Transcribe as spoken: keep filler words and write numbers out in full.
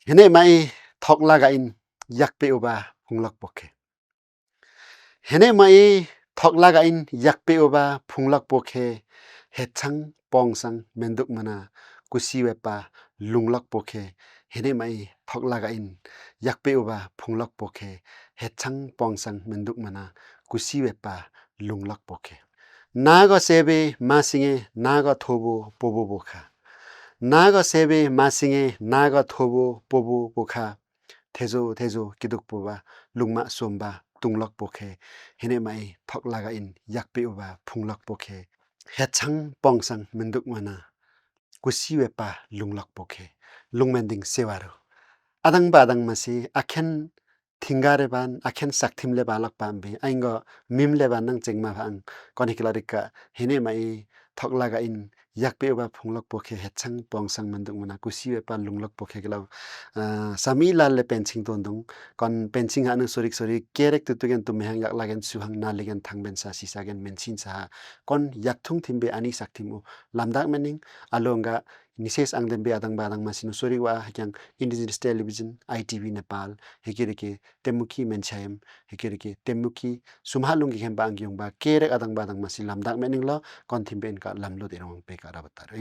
Hene mai thokla ga in yakpe uba phunglak pokhe. Hene mai thokla ga in yakpe uba phunglak pokhe, hetsang pongsang menduk mana kusi wepa lunglak pokhe. Hene mai thokla ga in yakpe uba phunglak pokhe, hetsang pongsang menduk mana kusi wepa lunglak pokhe. Naga sebe masinge naga thobo pobo bokha. Naga sebe masinge naga thobo pobo bokha. Thejo thejo kiduk puba lungma somba tunglak pokhe. Hene mai thokla ga in yakpe uba phunglak pokhe, hetsang pongsang menduk mana kusi wepa lunglak pokhe. Lungmending sewaru. Adangba adangmasi akhen thingga reban, akhen sakthim leba lakpa ambe, aingo mim leba nang chengma phang, kon hikla rika, hene mai thokla ga in yakpe uba phunglak pokhe, hetsang pongsang menduk mana kusi wepa lunglak pokhe kila. Ah, sami lal le penching tondung, kon penching hanu sorik sorik, kerek tutugen tumehang yaklagen suhang naligen thangben sa sisagen mensin sa, kon yakthung thimbe ani sakthim u lamdak mening, alonga nises angdenbe adangba adangmasi nu sorik wa hakyang Indigenous Television, I T V Nepal, hikiriki Temuki Menchayem, hikiriki Temuki sumha lunggi khemba angyungba kerek adangba adangmasi lamdak meninglo, kon thimbe inka lamlut irong peka rabatar.